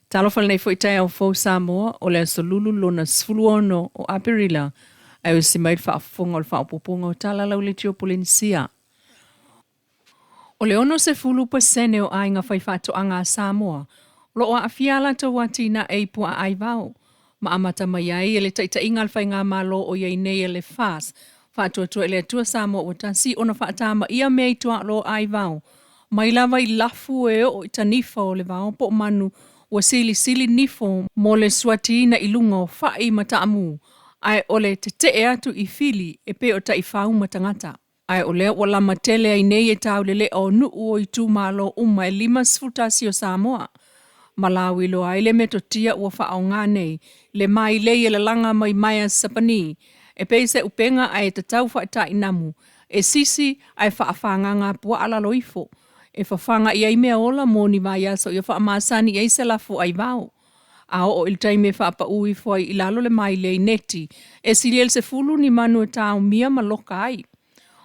Talofa lenei foi taeao fou Samoa, o le aso Lulu lona 16 o Aperila, ae osi mai le faafofoga o le faaopoopoga o Tala lau Leitio Polenisia. O le 60% o aiga faifaatoaga a Samoa o lo o aafia a latou atinae i puaa aivao, ma amata mai ai e le taitaiga a le Faigamalo o i ai nei a le FAS, Faatuatua i le Atua Samoa Ua Tasi, ona faatamaia mea i tuaolo aivao, mai lava i lafu e oo i tanifa o le vao po o manu ua silisili nifo mo le suatiina i luga o fai ma taamu, ae o le tetee atu i fili e pei o taifau ma tagata. Ae o lea ua lama tele ai nei e taulelea o nuu o itumalo uma e 51 o Samoa, ma lauiloa ai le metotia ua faaaoga nei le mailei e lalaga mai maea Sapani e pei se upega ae tatau faatainamu e sisi ae faafagaga puaa lalo ifo e fafaga i ai mea ola mo ni vaiaso ia faamasani i ai se lafo aivao. A oo i le taimi e faapaū ifo ai i lalo le mailei neti e silia i le 10 ni manu e taomia ma loka ai.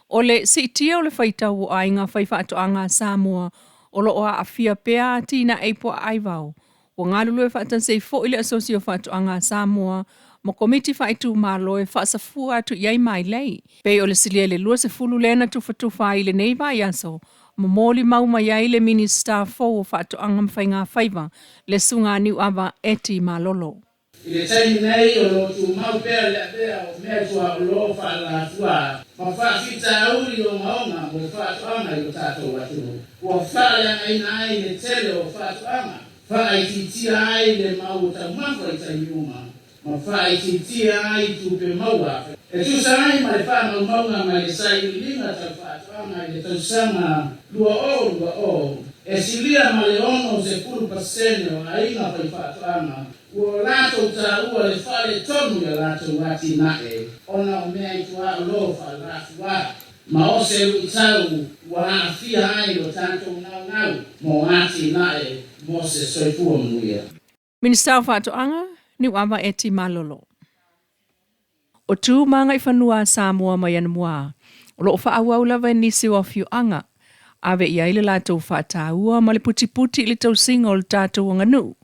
O le siitia o le faitau o aiga faifaatoaga a Samoa o lo o aafia pea atinae i puaa aivao, ua galulue faatasi ai foi le Asosi o Faatoaga a Samoa ma Komiti Faaitumalo e faasafua atu i ai mailei. Pei o le silia i le 20 lea na tufatufa ai i lenei vaiaso, ma molimau mai ai le Minisita fou o Faatoaga ma Faigafaiva, le Susuga Niuava Eti Malolo. I le taimi nei, o lo o tumau pea le avea o meaituaolo faalafua ma faafitauli ogaoga mo faatoaga i lo tatou atunuu, ua faaleagaina ai le tele o faatoaga, faaitiitia ai le mau o taumafa i taimi uma, ma faaitiitia ai tupe maua e tusa ai ma le faamaumauga mai le sailiiliga tau faatoaga i le tausaga 2020, e silia ma le 60% o aiga faifaatoaga ua latou taua le faaletonu i a latou atinae ona o mea i tuaolo faalafua, ma o se luitau ua aafia ai lo tatou naunau mo atinae mo se soifua manuia. Minisita o Faatoaga, Niuava Eti Malolo. O tu ma agaifanua a Samoa mai anamua, o lo o faaauau lava e nisi o afioaga, ave i ai le latou faataua ma le putiputi i le tausiga o le tatou aganuu.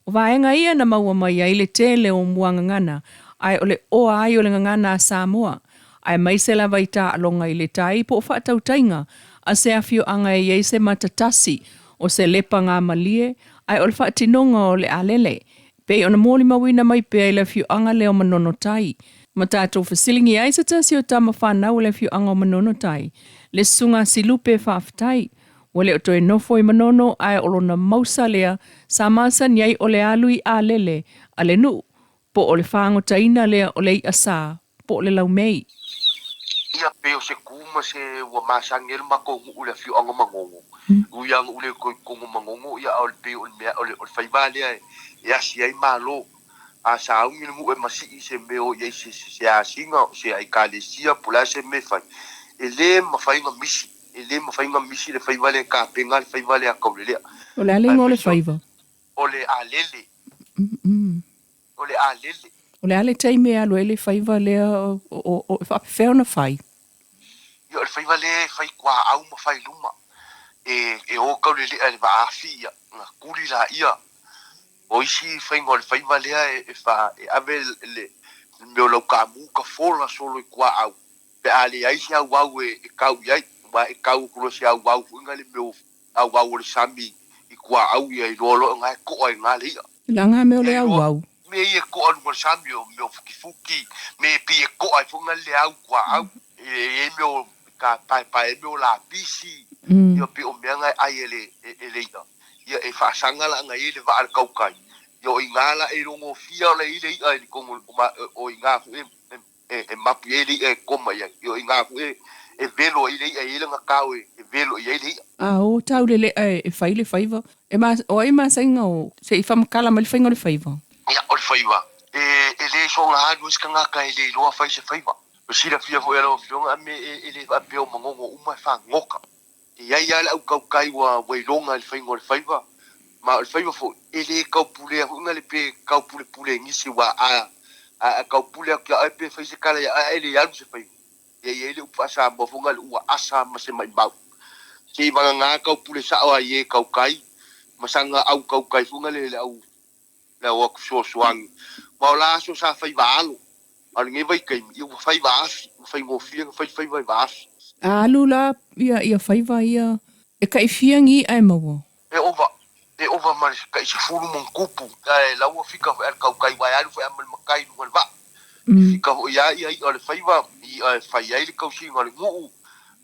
O vaega ia na maua mai ai le tele o muagagana, ae o le oa ai o le gagana a Samoa, aemaise lava i taaloga i le tai po o faatautaiga a se afioaga e i ai se matatasi o se lepa gamalie, ae o le faatinoga o le alele, pei ona molimauina mai pea i le afioaga lea o Manono Tai. Ma tatou fesiligia ai se tasi o tama fanau o le afioaga o Manono Tai, le Susuga Silupe Faafetai, ua le o toe nofo i Manono ae o lona mausa lea sa masani ai o le alu i alele a le nuu, po o le fagotaina lea o le i'a sa po o le laumei. Ia pei o se ku ma se ua masani ai le matou nuu i le afioaga o Manono. Ui lava ina ou le toe i totonu o Manono, ia a o le pei o le mea o le faiva lea e asi ai malo. A sauni le nuu e masii i se mea o i ai se asiga, o se aikalesia po o le a se mea e fai, e le mafai ona misi, e le mafai ona misi le faiva lea e tapena le faiva lea a Taulelea. O le a le igoa o le faiva? O le alele. O le alele. O le a le taimi e alu ai le faiva lea o e faapefea ona fai? Ia o le faiva lea e fai tuaau ma fai luma. E o Taulelea i le vaafi ia, ona tuli laia. O isi faiga o le faiva lea e fa, e ave le mea o lau taamu tafola solo i tuaau pe a leai se auau e tau i ai. Aua e tau atu loa i se auau foi lea le mea o auau o le sami i tuaau ia iloa loa o na e toa i na le i'a. Leaga mea o le auau. Mea ia e toa i luga o le sami o mea o fukifuki, mea e pei e toa ai foi na le au tuaau. E i ai mea o ka paepae ai mea o lapisi, ia pei o mea na e ai e le i'a. Ia e faasaga la ana i ai le vaa a le tautai. Ia o i ina la e iloa gofie ona i ai le i'a i totonu o i ina foi e mapu i ai le i'a e koma i ai. Ia o i ina foi e velo ai le i'a, e i ai lana tao e velo i ai le i'a. A o Taulelea e fai le faiva, e ma, o ai masaiga o se i faamatala mai le faiga o le faiva? Ia, o le faiva, e le soona alu ai se tagata e le iloa fai se faiva. Ua silafia foi e lau Afioga, a me e le faapea o Manono uma e fagota. E i ai lava le au tautai ua iloga i le faiga o le faiva, ma o le faiva foi, e le taupulea foi na le pe taupulepule e nisi, aua a taupule atu ia oe pe fai se tala ia oe ae le alu se faiva. Ia e i ai le upu faa-Samoa foi na le ua asa ma se maimau. Se i vagana taupule sao ai e tautai, ma saga au tautai foi na le au Le au atu fesoasoani. Ma o la aso sa fai vaalo. A o lenei vaitaimi, ia ua fai vaafi, ua faigofie ona fai le faiva i vaafi. A alu la ia ia faiva ia e kai fia ni i'a e maua. E ova, e ova ma le kai 10 ma ona tupu, ae la ua fika foi a le tautai aua e alu foi a ma le matai i luga o le vaa. E fika foi lava ia i'a o le faiva, i'a e fai ai le tausiga o le nuu,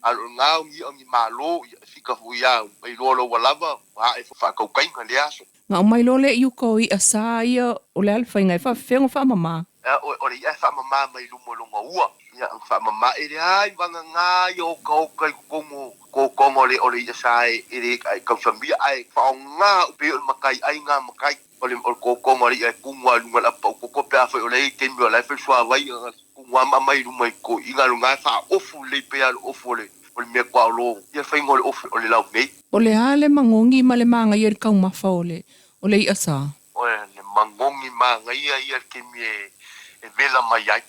a o lena o ni i'a o ni malo, ia e fika foi lava, ua iloa loa ua lava, ua ae foi faatautaiga lea aso. Na aumai loa lea i uka o i'a sa ia o le a le faiga e faafefea ona faamama. Ea o le i'a e faamama mai luma o lona ua, ia ona faamama e leai vagana ia otaota i totonu o totoga o le o le i'a sa e le tausamia ae faaaoga pei o le matai ai na matai o le totoga o le i'a e tumu lava i luga o le apapaukoko pe afai o la e i ai taimi o la e fai le suavai ona tumu lava ma aumai i luma i toeaiina lona e faaofu lelei pei lava o le ofu o le o le mea tuaolo ia faiga o le ofu o le laumei. O le a le magogi ma le magaia i le taumafa o le o le i'a sa? O le magogi magaia ia le taimi e vela mai ai.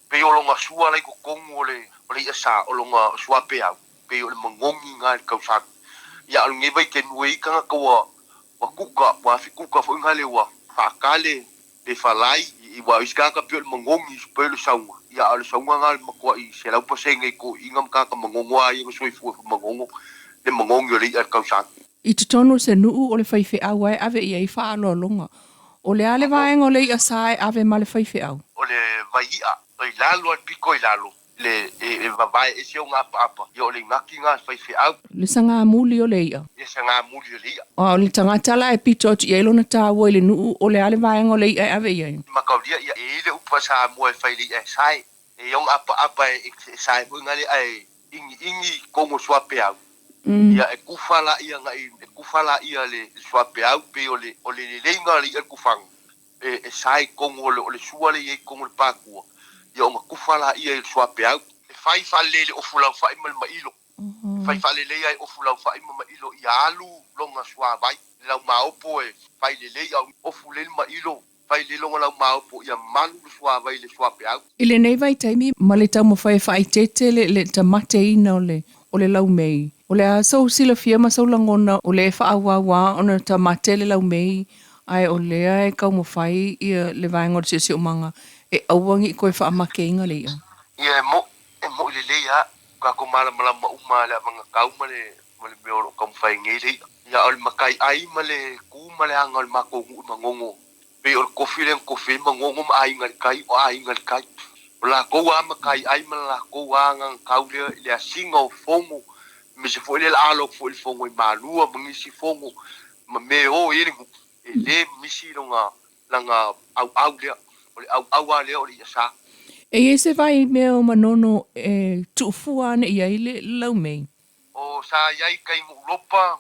Pei o lona sua la i totonu o le o le i'a sa, o lona sua peau, pei o le magogi na i le tausaga. Ia a o lenei vaitaimi ua i ai tagata ua ua kuka, ua afi kuka foi na le ua faatale le falai i ua isi tagata pei o le magogi pei o le sauga ia a o le sauga na o le matuai 100% i toeaiina ma tagata magogo a ia na soifua magogo le magogi o le i'a i le tausaga. I totonu o se nuu o le faifeau lava e ave i ai faaaloaloga. O le a le vaega o le i'a sa e ave ma le faifeau? O le vai i'a, i lalo a le pito i lalo. Le e vavae ese ona apaapa, ia o le igaki na a le faifeau. Le sagamuli o le i'a. Le sagamuli o le i'a. A o le tagata la e pito atu i ai lona taua i le nuu, o le a le vaega o le i'a e ave i ai? Mataulia, ia e i ai le upu a Samoa e fai i le i'a e sae. E i ona apaapa e sae foi na le i'a e igiigi tonu o le suapeau. Ia e kufa laia na i, e kufa laia le suapeau pei o le o le leleiga o le i'a le kufaga. E sae i totonu o le sua lea e i ai i totonu o le patua, ia ona kufa laia i le suapeau. E fai faalelei le ofu laufai ma le mailo. E fai faalelei lava i ofu laufai ma mailo ia alu lona suavai. Le laumaopo e fai lelei a ofu lelei le mailo, fai lelei lona laumaopo ia malu le suavai i le suapeau. I lenei vaitaimi ma le taumafai e faaeteete le tamateina o le o le laumei, o le a sou silafia ma sou lagona o lea e faaauau lava ona tamate le laumei ae o lea e taumafai ia le vaega o le siosiomaga e aua ne i toe faamakeina le i'a. Ia e mo'i, e mo'i lelei lava, tatou malamalama uma i le avagatau ma le ma le mea o lo o taumafai ai nei le i'a. Ia o le matai ai ma le tu ma le aga o le matou nuu i Manono, pei o le tofi lea na tofi ai Manono ma Aiga i le Tai, o Aiga i le Tai. O latou lava matai ai ma le latou lava agagatau lea i le asiga o fono, aemaise foi lea o le a alo atu foi i le fono i Malua ma nisi fono ma mea e o i ai le nuu, e le misi lona lana auau lea. O le auau lava lea o le i'a sa. E i ai se vai mea o Manono e tuufua ane i ai le laumei? O sa i ai kai Nuulopa,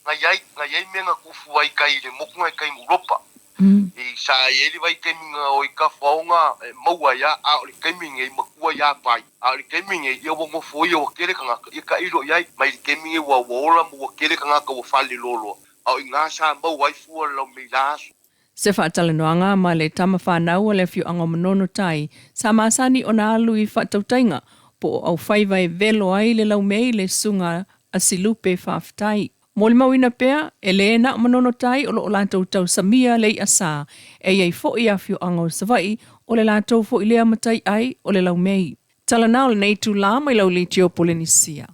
na i ai, na i ai mea na tuufua ai kai i le motu na i kai Nuulopa. I sa i ai le vaitaimi na o i Kafaoga e maua ai a, a o le taimi nei matua ia pai. A o le taimi nei, ia ua nofo ia ua tele tagata, ia tailo i ai, mai le taimi nei ua ua ola ma ua tele tagata ua fale loaloa. A o i ina sa maua ai fua le laumei la aso. Se faatalanoaga ma le tama fanau a le afioaga o Manono Tai, sa masani ona alu i faatautaiga po o aufaiva e velo ai le laumei le susuga a Silupe Faafetai. Molimauina pea, e lē na o Manono Tai o lo o latou tausamia le i'a sa, e i ai foi afioaga o Savaii o le latou foi lea matai ai o le laumei. Talanao lenei itulā mai lau leitio Polenisia.